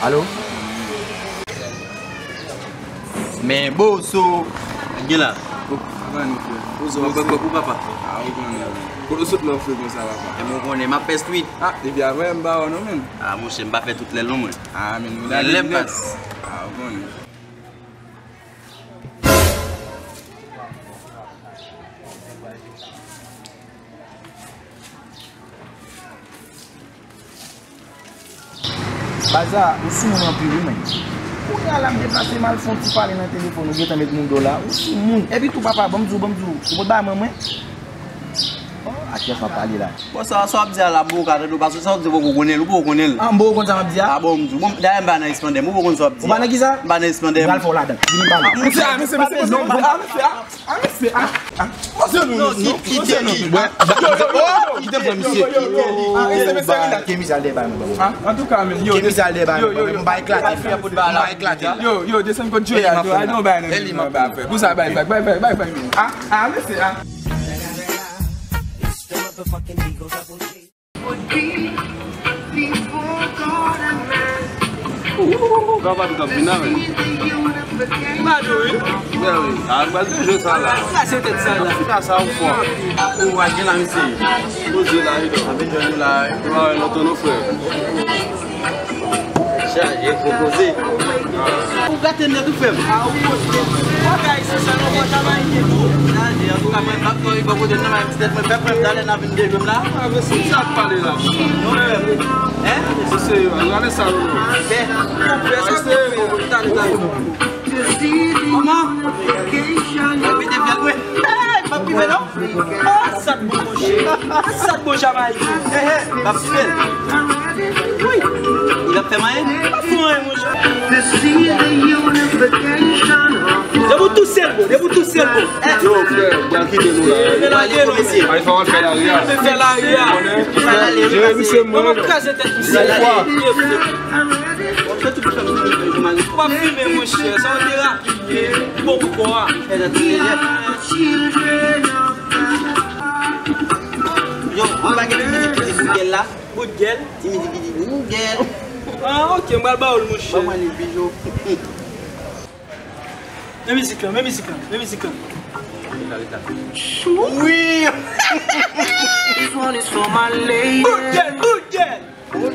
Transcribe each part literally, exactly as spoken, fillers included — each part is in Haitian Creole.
Alo? Men Bozo. Gen la. Ou konnen, frè. Bozo, mwen bèk kòb pou papa. Ah, ou konnen. Kote w sot lè w fre konsa, papa? E mwen konnen, m ap fè street. Ah, depi avè m ba wè non, menm. Ah, monchè, m pa fè tout lè l non, mwen. Ah, men nou la lè m nèt. Ah, ou konnen. Baza, ou sou moun anpil wi, men. Kounye a la m deplase m al fè yon ti pale nan telefòn, ou gentan met moun do la. Ou sou moun. Epi tou papa, ban m di w, ban m di w, ou pot bay mwen mwen? Oh, a kiyès w ap pale la? Bon, sa, sa w ap di a la, m poko ka tande w, paske sa w ap di, ou poko konnen l, ou poko konnen l. Ah, m poko konn sa m ap di a? Ah, bon, m di w. Bon, dayè m pa nan espandè, m, ou poko konn sa w ap di a. Ou pa nan kisa? M pa nan espandè. M pral fè w ladan. Vini m pale. Ah, mesye, ah, mesye, mesye, mesye, mesye, ah, mesye, ah. Ah, mesye, ah, ah. Mesye, non, non, non, kite li. Yo, yo, yo, yo, kite frè misye. Yo, yo, yo, yo, yo, ah, mesye, mesye, mesye, ah, kemi sa l dèyè bay mwen, ban mwen. Ah, antouka, men, yo, kemi sa l dèyè bay mwen, ban mwen. M pa eklate, m pa eklate. Yo, yo, desann kot Joya, yo, ay non, bay nan, bay nan, bay afè. Pou sa, bay, bay, bay, bay, bay, bay, ah, ah, mesye, ah. Papa, tout ap vin la, men. Mado, wi. Mè, wi. A, baz de jwe sa la. Sa se tèt sa la. Fika sa ou fò. Ou a gen la, misye. Poze la, wi, non. A vin jwenn nou la, wi. Mwen wè lontan non, frè. Chaje, pwopoze. Ou gate nèt ou, frè m. A, ou kote. Bagay se sa, non, mwen travay tou. Chaje, antouka, mwen p ap fè yon bò kote, non, mwen ti tèt mwen pèp, mwen talè n ap vin de jwe m la. A, mesye, sa ap pale la. Non, frè m. Hein? Se serye, gade sa, non. Fè. Fè sa, fè. Talè, talè. Kòman? Mwen pete fyèl mwen. Hey, m ap rive non. Ah, sa t bon, monchè. Ah, sa t bon, Jamaique. Hey, hey, m ap rive. Wi. Li ap fè m anyen? Li p ap fè anyen, monchè. Depi w tou sèl, bro. Depi w tou sèl, bro. Hey. Yo, frè, bral kite nou la. Men lage non, mesye. Ay, fò w al fè lari a. Men fè lari a. Jere misye, mwen. Mwen ap kraze tèt misye. Ou ap fimen, monchè, sa w te rapid, wi. Li bon pou kò a. Yo, ou pa gen ti mizik ki di bout gèl la? Bout gèl? Ti mizik ki di bout gèl. Ah, ok, m pral ba w l, monchè. Ban mwen li, Bijo. Men mizik lan, men mizik lan, men mizik lan. Wi! Bout gèl, bout gèl! Bout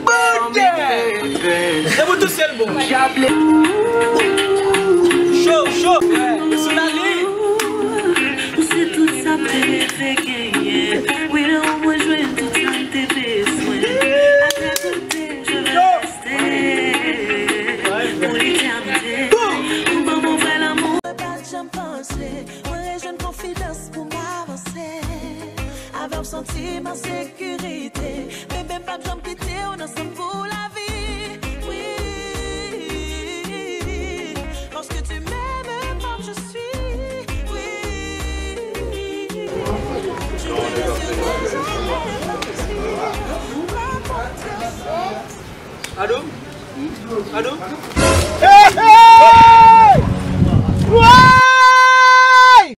gèl! Se pou tou sèl bon. Cho, cho, sou la liy. Ou se tout sa m te reve genyen. Wi, lè w mwen jwenn tout sa m te bezwen. Atè kote je veux rester. Pou letènite. Ou ban mwen vrè lanmou. Mwen pa t janm panse mwen rejwenn konfidans pou m avanse. Avè w santi m an sekirite. Bebe, m p ap janm kite w nan san m pou lavi. Wi, paske tu m'aimes comme je suis. Wi. Ado? Ado?